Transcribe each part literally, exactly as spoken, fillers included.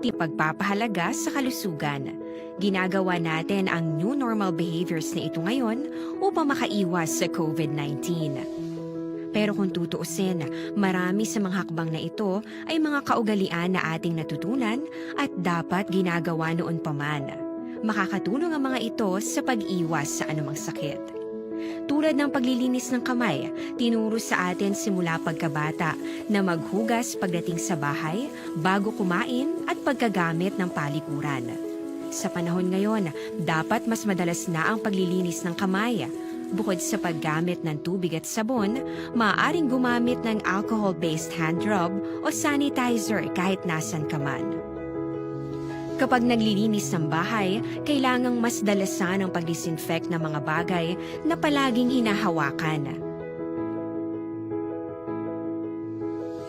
Ti pagpapahalaga sa kalusugan. Ginagawa natin ang new normal behaviors na ito ngayon upang makaiwas sa covid nineteen. Pero kung tutuusin, marami sa mga hakbang na ito ay mga kaugalian na ating natutunan at dapat ginagawa noon pa man. Makakatulong ang mga ito sa pag-iwas sa anumang sakit. Tulad ng paglilinis ng kamay, tinuro sa atin simula pagkabata na maghugas pagdating sa bahay, bago kumain at pagkagamit ng palikuran. Sa panahon ngayon, dapat mas madalas na ang paglilinis ng kamay. Bukod sa paggamit ng tubig at sabon, maaaring gumamit ng alcohol-based hand rub o sanitizer kahit nasan ka man. Kapag naglilinis ng bahay, kailangang mas dalasan ang pag-disinfect ng mga bagay na palaging hinahawakan.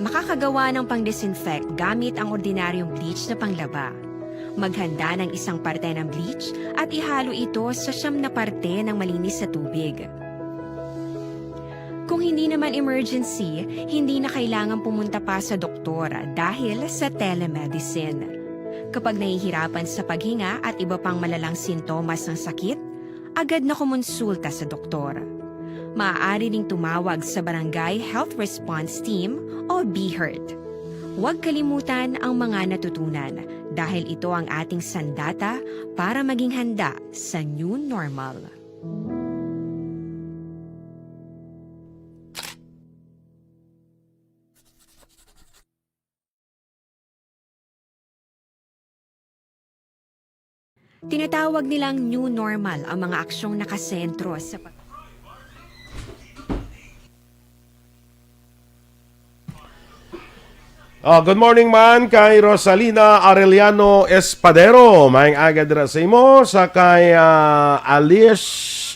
Makakagawa ng pang-disinfect gamit ang ordinaryong bleach na panglaba. Maghanda ng isang parte ng bleach at ihalo ito sa siyam na parte ng malinis na tubig. Kung hindi naman emergency, hindi na kailangan pumunta pa sa doktor dahil sa telemedicine. Kapag nahihirapan sa paghinga at iba pang malalang sintomas ng sakit, agad na kumonsulta sa doktor. Maaari ring tumawag sa Barangay Health Response Team o BHERT. Huwag kalimutan ang mga natutunan dahil ito ang ating sandata para maging handa sa new normal. Tinatawag nilang new normal ang mga aksyong nakasentro sa pag- Oh, good morning man kay Rosalina Arellano Espadero. Maayong aga dira sa imo sa kay ah, Alish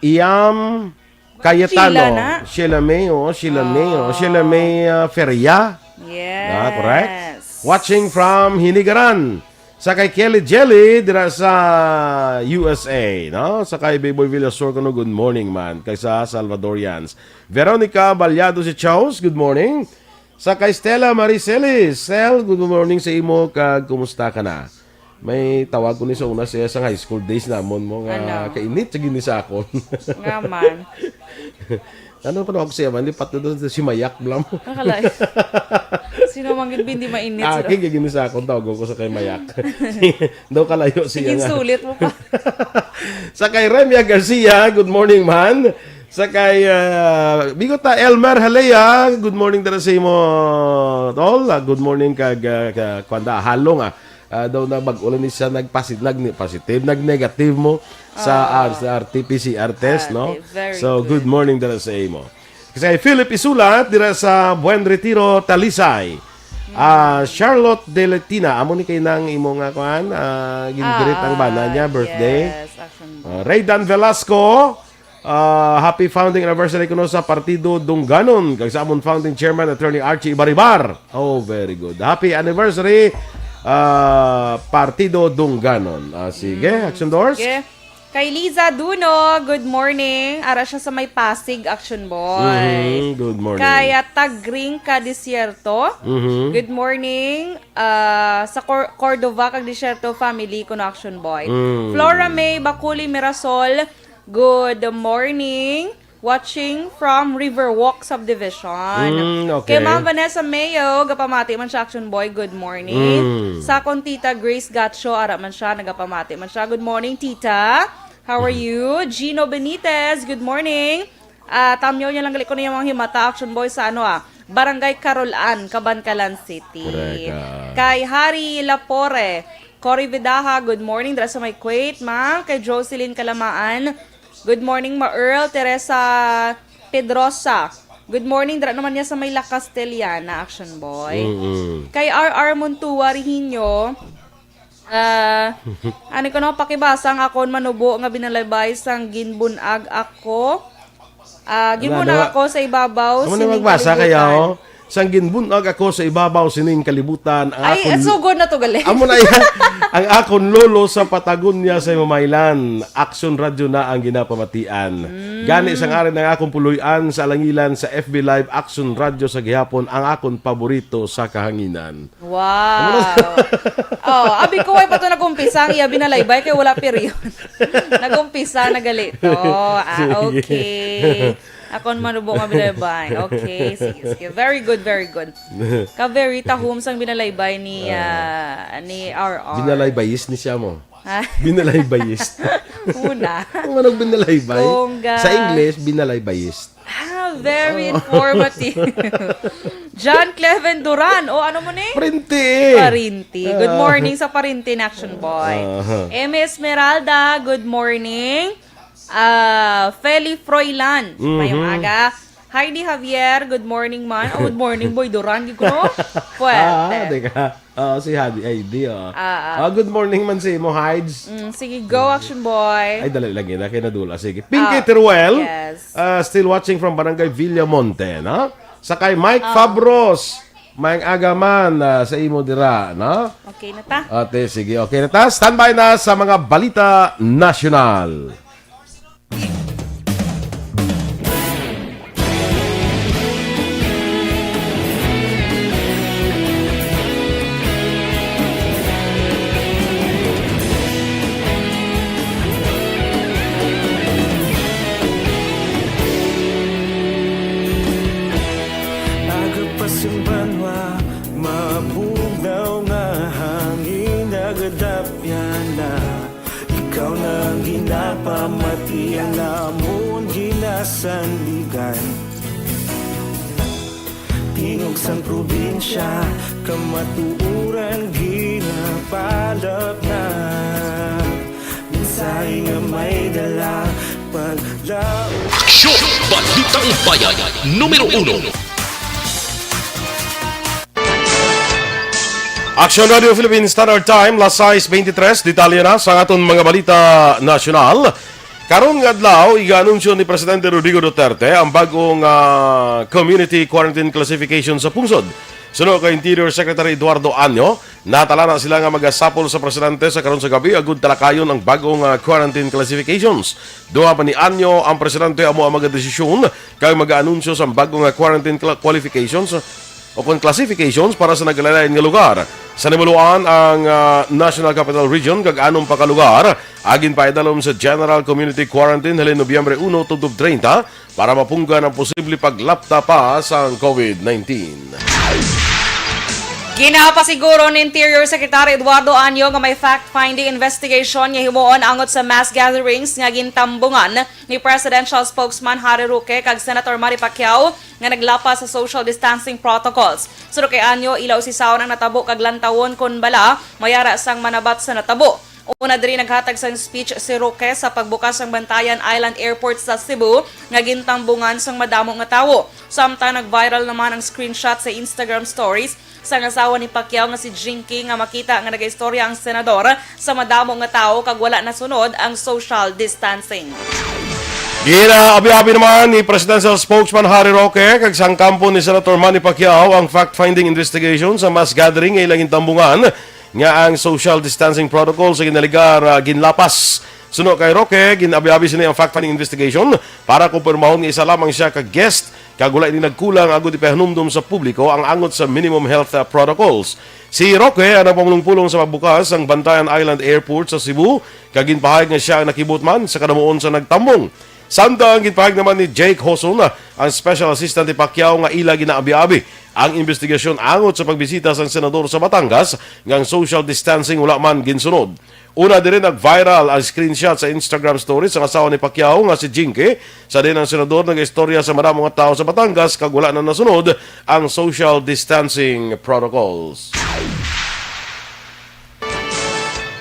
Iam Cayetano. Sheila na. Sheila May, oh, Sheila May, oh, Sheila May ah, Feria. Yes. Ah, correct. Watching from Hinigaran. Sa kay Kelly Jelly dira sa U S A, no? Sa kay Biboy Villasor kuno, good morning man. Kay sa Salvadorians. Veronica Balyado si Charles, good morning. Sa kay Stella Marie Celis, Sel, good morning sa imo kag kumusta ka na? May tawag ko ni sa una siya sa high school days namon mo nga Ano? Kainit sa ginisakon. Nga man. Ano ko na ako siya man, lipat na doon si Mayak blam. Nakalay. Sino man gid hindi mainit Ah, sila? Kaya ginisakon, tawag ko sa kay Mayak. Daw kalayo siya Sige, nga. Sulit mo pa. Sa kay Remia Garcia, good morning man. Sa kay ah, Bigota Elmer Halea, good morning dala sa imo. Tol, ah, good morning kag ah, ka, kwanda halong ah. Ah, daw na bag-o lang ni siya nagpasi-, nag positive, nag negative mo sa, ah, sa R T P C R test, no? Ah, very So, good. Good morning dala sa imo. Kasi Philip Isulat dira sa Buen Retiro, Talisay. Ah, Charlotte Deletina, amo ni kay nang imo nga kuan, ah, gin-greet ang bana niya, birthday. Yes, action. Ah, Raydan Velasco, ah, happy founding anniversary kuno sa Partido Dungganon kag sa amon founding chairman, Attorney Archie Ibaribar. Oh, very good. Happy anniversary, ah, Partido Dungganon. Ah, sige, Action Doors. Sige. Kay Liza Duno, good morning. Ara siya sa may Pasig, Action Boy. Mhm, good morning. Kay ah, Tagring ka Desierto. Mhm. Good morning. Ah, sa Cor- Cordova kag Desierto family kuno, Action Boy. Mm. Flora May Bakuli Mirasol, good morning. Watching from Riverwalk Subdivision. Mm, okay. Kay Ma'am Vanessa Mayo, gapamati man siya, Action Boy, good morning. Mm. Sa akon tita Grace Gacho, ara man siya, nagapamati man siya. Good morning, tita. How are you? Gino Benitez, good morning. Ah, tamyaw niya lang gali ko na yung mga himata, Action Boy, sa ano ah, Barangay Carolan, Kabankalan City. Correct, ah. Kay Harry Lapore, Cory Vidaja, good morning. Dira sa may Kuwait, ma. Kay Jocelyn Kalamaan, good morning, ma Earl. Teresa Pedrosa, good morning. Dira naman niya sa may La Castellana, Action Boy. Mm-mm. Kay R R Montua Rihinyo, ah, ano ko no, pakibasa ang akon manubo nga binalaybay sang ginbunag ako. Ah, ginbunag Ano, ano? Ako sa ibabaw Amo sining na magbasa kalibutan. Kaya, oh. Sang ginbun-ag ako sa ibabaw sining kalibutan, ang Ay, akon sugod na to, gali. Amo na yan. Ang akon lolo sa Patagonia sa Mamaylan. Action Radio na ang ginapamatian. Mm. Gani sang ari ang akon puloy-an sa alangilan sa F B Live, Action Radio sa gihapon, ang akon paborito sa kahanginan. Wow. Amo na. Oh, abi ko, way pa to nag-umpisa ang iya binalaybay kay wala period. Nag-umpisa na gali to. Ah, Sige. Okay. Akon manubo nga binalaybay. Okay, sige, sige. Very good, very good. Ka very tahom sang binalaybay ni, Ah. ah, ni R R. Binalaybayis ni siya mo. Ha? Binalaybayis. Una. Ano man ang binalaybay? Bongga. Sa English, binalaybayis. Ah, very Oh. informative. John Cleven Duran. O, ano mo ni? Parinti. Parinti. Good Ah. morning sa Parinti in Action Boy. Aha. M Esmeralda, good morning. Ah, Feli Froilan, Mhm. mayong aga. Heidi Javier, good morning man. Oh, good morning, Boy Duran. Gid ko, no? Puwerte. Ah, teka. Ah, si Heidi, Heidi, oh. Ah, ah. Ah, good morning man si imo, Hides. Mm, sige, go, Action Boy. Ay, dali lang yun. Kaya nadula. Sige. Pinky Ah, Teruel, yes. ah, still watching from Barangay Villamonte, no? Sa kay Mike Ah. Fabros, mayong aga man, ah, sa imo dira, no? Okay na ta? Ate, sige. Okay na ta. Standby na sa mga balita nasyonal. Aga pa sing banwa, mabugnaw nga hangin nagadapyan na. Ikaw na ang ginapamati, ang amon ginasandigan. Tingog sang probinsya, kamatuoran ginapalap na. Mensahe nga may dala, pagla- Aksyon! Balitang Bayan, numero uno. Action Radio Philippine Standard Time, las sais veintitrés. Detalye na sa aton mga balita nasyonal. Karon nga adlaw, iga-anunsyo ni Presidente Rodrigo Duterte ang bagong, ah, community quarantine classification sa pungsod. Suno kay Interior Secretary Eduardo Anyo, natala na sila nga magasapol sa presidente sa karon sa gabi agud talakayon ang bagong, ah, quarantine classifications. Duha pa ni Anyo ang presidente amo ang magadesisyon kag mag-aanunsyo sa bagong, ah, quarantine cla-, qualifications o kon classifications para sa nagkalain-lain nga lugar. Sa nibuluan, ang, ah, National Capital Region kag anom pa ka lugar ang ginpaidalom sa General Community Quarantine halin Nobyembre uno tubtob treinta para mapunggan ang posible paglapta pa sang COVID nineteen. Ginapasiguro ni Interior Secretary Eduardo Anyo nga may fact-finding investigation nga himuon angot sa mass gatherings nga gintambungan ni Presidential Spokesman Harry Roque kag Senator Manny Pacquiao nga naglapas sa social distancing protocols. Suno kay Anyo, ila usisahon ang natabo kag lantawon kon bala may ara sang manabat sa natabo. Una diri, naghatag sang speech si Roque sa pagbukas sang Bantayan Island Airport sa Cebu nga gintambungan sang madamo nga tawo. Samtang nag-viral naman ang screenshot sa Instagram stories sang asawa ni Pacquiao nga si Jinky nga makita nga nagaistorya ang senador sa madamo nga tawo kag wala nasunod ang social distancing. Ginaabi-abi naman ni Presidential Spokesman Harry Roque kag sang kampo ni Senator Manny Pacquiao ang fact-finding investigation sa mass gathering nga ilang gintambungan nga ang social distancing protocol sa ginaligar, ah, ginlapas. Suno kay Roque, gin-abi-abi sini ang fact-finding investigation para kumpirmahon nga isa lamang siya ka guest kag wala ini nagkulang agud ipahinumdom sa publiko ang angot sa minimum health, ah, protocols. Si Roque ang nagpamulong-pulong sa pagbukas sang Bantayan Island Airport sa Cebu kag ginpahayag nga siya ang nakibot man sa kadamuon sa nagtambong. Samtang ginpahayag naman ni Jake Hoson, ang special assistant ni Pacquiao, nga ila ginaabi-abi ang investigasyon angot sa pagbisita sang senador sa Batangas nga ang social distancing wala man ginsunod. Una diri, nag-viral ang screenshot sa Instagram story sang asawa ni Pacquiao nga si Jinky, sa diin ang senador nag-istorya sa madamo nga tawo sa Batangas kag wala na nasunod ang social distancing protocols.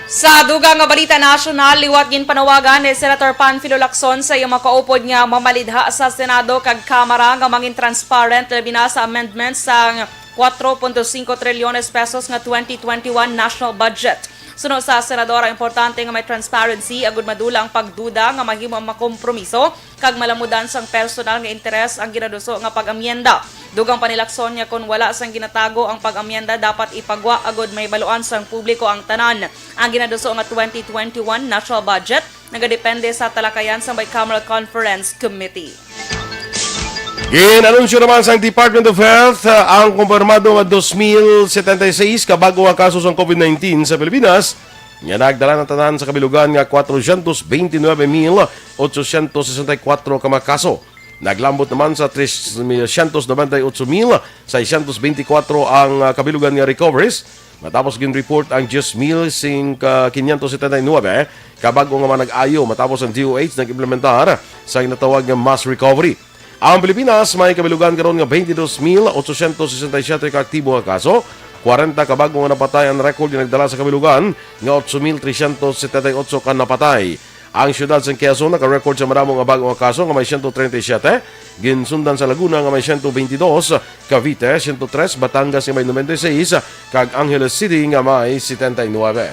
Sa dugang nga balita nasyonal, liwat ginpanawagan ni Senator Panfilo Lacson sa iyang makaupod nga mamalidha sa Senado kag Kamara nga mangin transparent, labi na sa amendment sang kwatro punto singko trilyones pesos nga twenty twenty-one national budget. Suno sa senadora, importante nga may transparency agud madula ang pagduda nga mahimo ang makompromiso kag malamudan sang personal nga interes ang ginaduso nga pag-amyenda. Dugang pa ni Lacson nga kon wala sang ginatago ang pag-amyenda, dapat ipagwa agud mahibaluan sang publiko ang tanan. Ang ginaduso nga twenty twenty-one national budget nagadepende sa talakayan sang Bicameral Conference Committee. Gin-anunsyo naman sang Department of Health, ah, ang kumpirmado nga dos mil setenta y seis ka bag-o nga kaso sang COVID nineteen sa Pilipinas, nga nagdala na tanan sa kabilugan nga cuatrocientos veintinueve mil ochocientos sesenta y cuatro ka mga kaso. Naglambot naman sa trescientos noventa y ocho mil seiscientos veinticuatro ang, ah, kabilugan nga recoveries, matapos gin-report ang diez mil quinientos setenta y nueve ka bag-o nga mga nag-ayo, matapos ang D O H nag-implementar sa ginatawag nga mass recovery. Ang Pilipinas may kabilugan karon nga twenty-two mil ochocientos sesenta y siete ka aktibo nga kaso, kwarenta ka bag-o nga napatay ang record nga nagdala sa kabilugan nga ocho mil trescientos setenta y ocho ka napatay. Ang siyudad sang Quezon naka-record sa madamo nga bag-o nga kaso nga may siyento treinta y siyete, ginsundan sa Laguna nga may siyento beintidos, Cavite siyento tres, Batangas nga may noventa y seis, kag Angeles City nga may setenta y nuebe.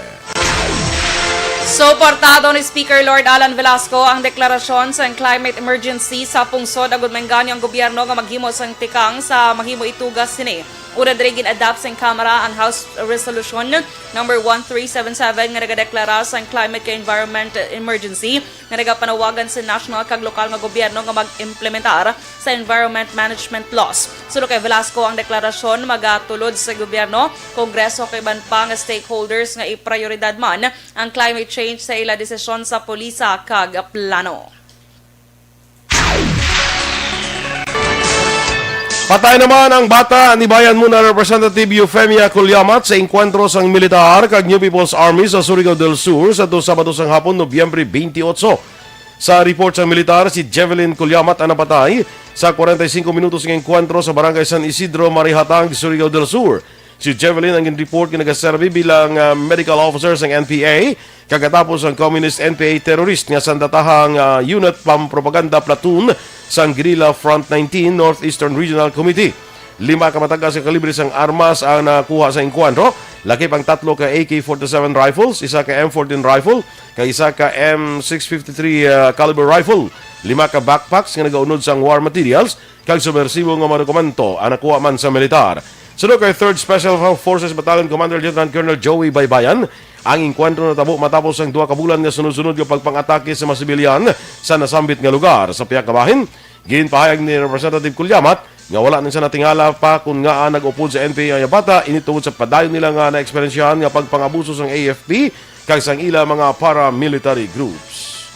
Suportado ni Speaker Lord Alan Velasco ang deklarasyon sang climate emergency sa pungsod, agud maengganyo ang gobyerno nga maghimo sang tikang sa mahimo ituga sini. Una diri, gin-adopt sang Kamara ang House Resolution number one three seven seven nga nagadeklara sang climate kag environment emergency, nga nagapanawagan sa national kag lokal nga gobyerno nga mag-implementar sa environment management laws. Suno kay Velasco, ang deklarasyon magatulod sa gobyerno, kongreso kag iban pa nga stakeholders nga iprioridad man ang climate change sa ila desisyon sa polisa kag plano. Patay naman ang bata ni Bayan Muna Representative Euphemia Cullamat sa engkwentro sang militar kag New People's Army sa Surigao del Sur sa to Sabado sang hapon, Nobyembre twenty-eight. Sa report sang militar, si Jevelyn Cullamat ang napatay sa forty-five minutos nga engkwentro sa Barangay San Isidro, Marihatag, Surigao del Sur. Si Jevelyn ang gin-report nga nagaserbi bilang, ah, medical officer sang N P A, kag katapos ang Communist N P A terrorist nga sandatahang, ah, unit pampropaganda platoon sang Guerrilla Front nineteen Northeastern Regional Committee. Lima ka matagas nga kalibre sang armas ang nakuha sa engkwentro, lakip ang tatlo ka A K forty-seven rifles, isa ka M fourteen rifle, kag isa ka M six fifty-three, ah, caliber rifle, lima ka backpacks nga nagaunod sang war materials, kag submersibo nga mga dokumento ang nakuha man sa militar. Suno kay Third Special Forces Battalion Commander Lieutenant Colonel Joey Baybayan, ang engkwentro natabo matapos ang duha ka bulan nga sunod-sunod nga pagpang-atake sa mga sibilyan sa nasambit nga lugar. Sa pihak nga bahin, ginpahayag ni Representative Cullamat nga wala na siya natingala pa kon ngaa nag-upod sa N P A ang bata, ini tungod sa padayon nila nga naeksperyensyahan nga pagpang-abuso sang A F P kag sang ila mga paramilitary groups.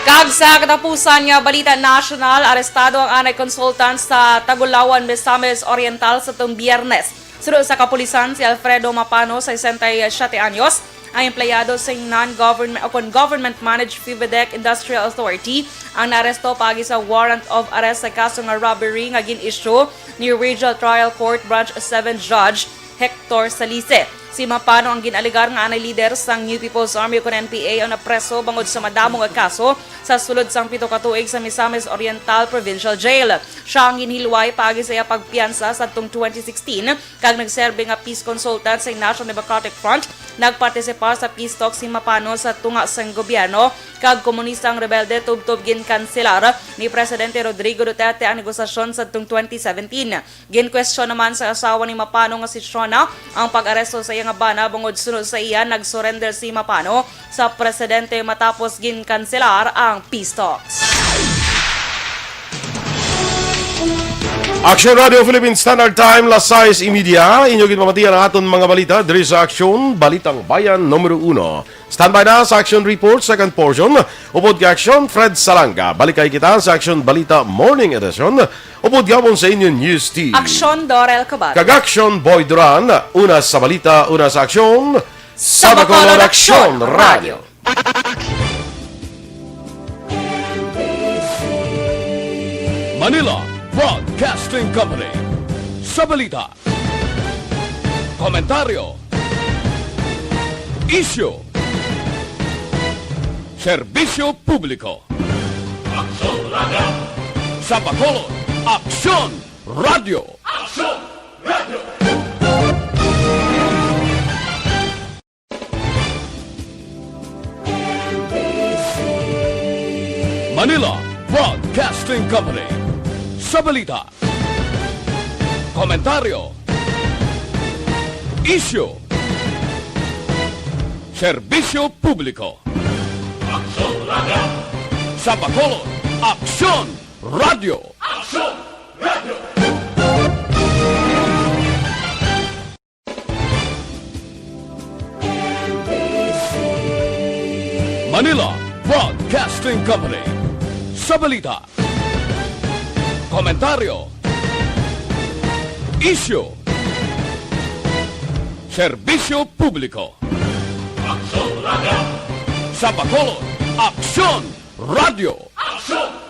Kag sa katapusan nga balita nasyonal, arestado ang anay consultant sa Tagulawan, Misamis Oriental sa tong Biyernes. Suno sa kapulisan, si Alfredo Mapano, sesenta y siete anyos, ang empleyado sa non-government o kon government-managed Fivedec Industrial Authority, ang naaresto paagi sa warrant of arrest sa kaso nga robbery nga gin-issue ni Regional Trial Court Branch seven Judge Hector Salise. Si Mapano ang gin-alegar nga anay lider sang New People's Army ukon N P A ang napreso bangod sa madamo nga kaso sa sulod sang pito ka tuig sa Misamis Oriental Provincial Jail. Siya ang ginhilway paagi sa iya pagpiyansa sadtong twenty sixteen, kag nagserbi nga peace consultant sa National Democratic Front. Nagpartisipar sa peace talks si Mapano sa tunga sang gobyerno kag komunistang rebelde tubtob ginkanselar ni Presidente Rodrigo Duterte ang negosasyon sadtong twenty seventeen. Ginkwestiyon naman sa asawa ni Mapano nga si Shona ang pag-aresto sa iya nga bana bangod suno sa iya nag-surrender si Mapano sa presidente matapos ginkanselar ang peace talks. Action Radio Philippine Standard Time, las sais y media. Inyo ginpamatian ang aton mga balita diri sa Action, Balitang Bayan numero uno. Standby na sa Action Report, second portion. Upod kay Action, Fred Salanga. Balik kay kita sa Action Balita Morning Edition. Upod gihapon sa inyo News Team. Action, Dorel Cabal. Kag Action, Boy Duran. Una sa balita, una sa aksyon. Sa Bacolod, Action Radio. Manila Broadcasting Company. Sa balita, komentaryo, isyu, serbisyo publiko. Aksyon Radio. Sa Bacolod, Aksyon Radio. Aksyon Radio. Manila Broadcasting Company. Sa balita, komentaryo, isyu, serbisyo publiko. Aksyon Radio. Sa Bacolod, Aksyon Radio. Aksyon Radio. Manila Broadcasting Company. Sa balita, komentaryo, isyu, serbisyo publiko. Aksyon Radio. Sa Bacolod, Aksyon Radio. Aksyon